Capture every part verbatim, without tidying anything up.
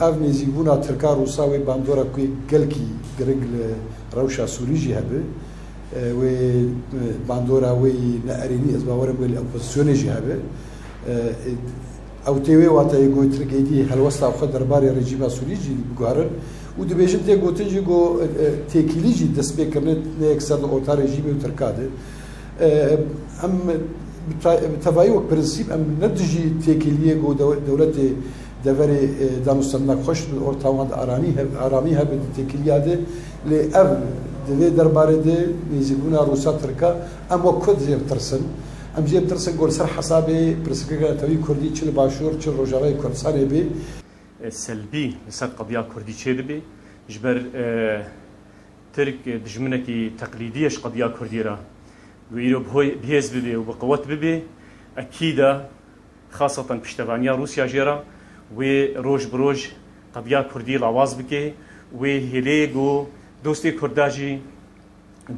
Ev nêzîkbûna Tirka Rûsa wê bandora ku yê gelkî giring li rewşa Sûrî jî hebe. Wê bandora wê ne erênî, ez bawer im wê li opozisyonê jî hebe. Ew tê wê wateyê ku Tirk êdî helwesta xwe derbarê rejîma Sûrî jî biguherin û dibêjin tê gotin jî ku têkilî jî destpêkirine ne yekser di orta rejîmê û Tirka de. Em bi ta-, bi tevayî wek prensîp em ne dijî têkiliyê ku dew-, dewletê deverê, e, danûstendina xweş bi orta wan de aranî he-, aramî hebe di têkiliya de. Lê ev di vê derbarê de nêzîkbûna Rûsa Tirka em wek Kurd jê bitirsin. Em jê bitirsin ku li ser hesabê pirsgirêka netewî Kurdî çi li Başûr, çi li Rojavayê Kurdistanê bê. E, selbî li ser qediya Kurdî çêdibe. Ji ber, e, Tirk, e, dijminekî teqlîdî ye ji qediya Kurdî re. Wê îro bi hoy-, bihêz bibe û bi qewet bibe. Ekîd e, xaseten piştevaniya Rûsya jê re, wê roj bi roj qediya Kurdî lawaz bike, wê hêlê ku dostê Kurda jî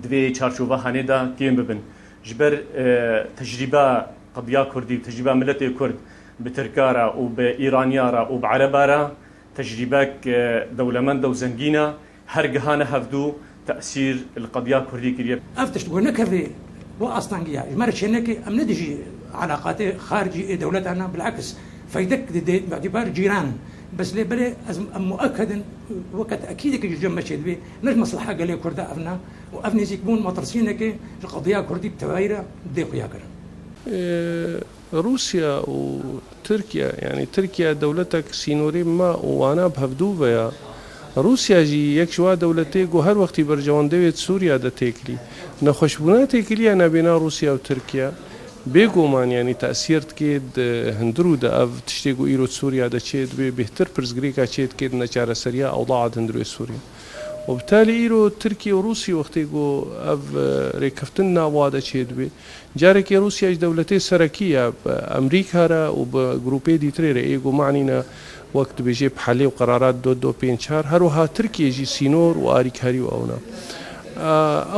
di vê çarçova hanê de kêm bibin. Ji ber, e, tecrîba qediya Kurdî, tecrîba miletê Kurd bi Tirka re û bi Îraniya re û bi Ereba re tecrîbek, e, dewlemend e û zengîn e. Her gihane hevdû tesîr li qediya Kurdî kiriye. Ev tişt ku nekeve bo astangiya, ji me re çêneke, em ne dijî elaqatê xaricî ê dewletan e, bil'eks feydek dide, bi îtîbar cîran. Bes lê belê ez, em mueked in, weke tekîdekî ji cem me çêdibe, ne ji mesleha gelê Kurda ev ne û ev nêzîkbûn metirsîneke ji qediya Kurdî bi tevayî re dê xuya kirin. Ee, Rûsya û Tirkiye, yanî Tirkiye dewletek sînorê ma û wana bi hevdû ve ya. Rûsya jî yek ji wa dewletê ku her wextî berjewendê wê di Sûriya de têkilî. Nexweşbûna têkiliya navbêna Rûsya û Tirkiye bêguman, yanî tesîr dike di hundir û di ev tiştê ku îro di Sûriya de çê dibe bêhtir pirsgirêka çê dike di neçareseriya ewdaa di hundir wê Sûriye. Û bi talî îro Tirkiye û Rûsî wextê ku ev, e, rêkeftin nav wa de çê dibe, Carekê Rûsya ji dewletê serekî ya bi Amerîka re û bi grûpê dîtirê re ê ku manîne wek dibêje bi helê û qerarat dot dot pênc çar, her wiha Tirkiye jî sînor û arîkarî û ew ne.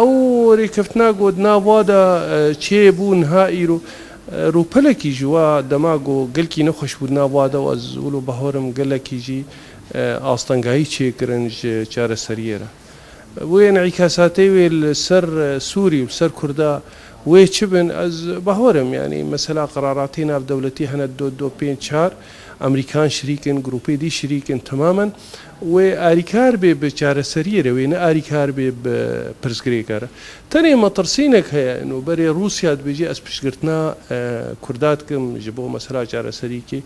Ew rêkeftina ku di nav wa de, e, çêbû niha îro, e, rûpelekî ji wa dema ku gelkî nexweş bû di nav wa de û ez wilo bawer im gelekî jî, e, astengahî çêkirin ji çareseriyê re. Wê enîkasatê wê li ser, e, Sûrî û li ser Kurda wê çi bin? Ez bawer im, yanî mesela qeraratê navdewletî hene dot dot pênc çar, Amerîkan şirîk in, grûpê dî şirîk in, temamen wê arîkar bê bi çareseriyê re, wê ne arîkar bê bi pirsgirêka re. Tenê metirsînek heye, ino berê Rûsya dibêje ez piştgirtina, e, Kurda dikim ji bo mesela çareserîkê.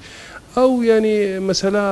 Ew, yanî, mesela,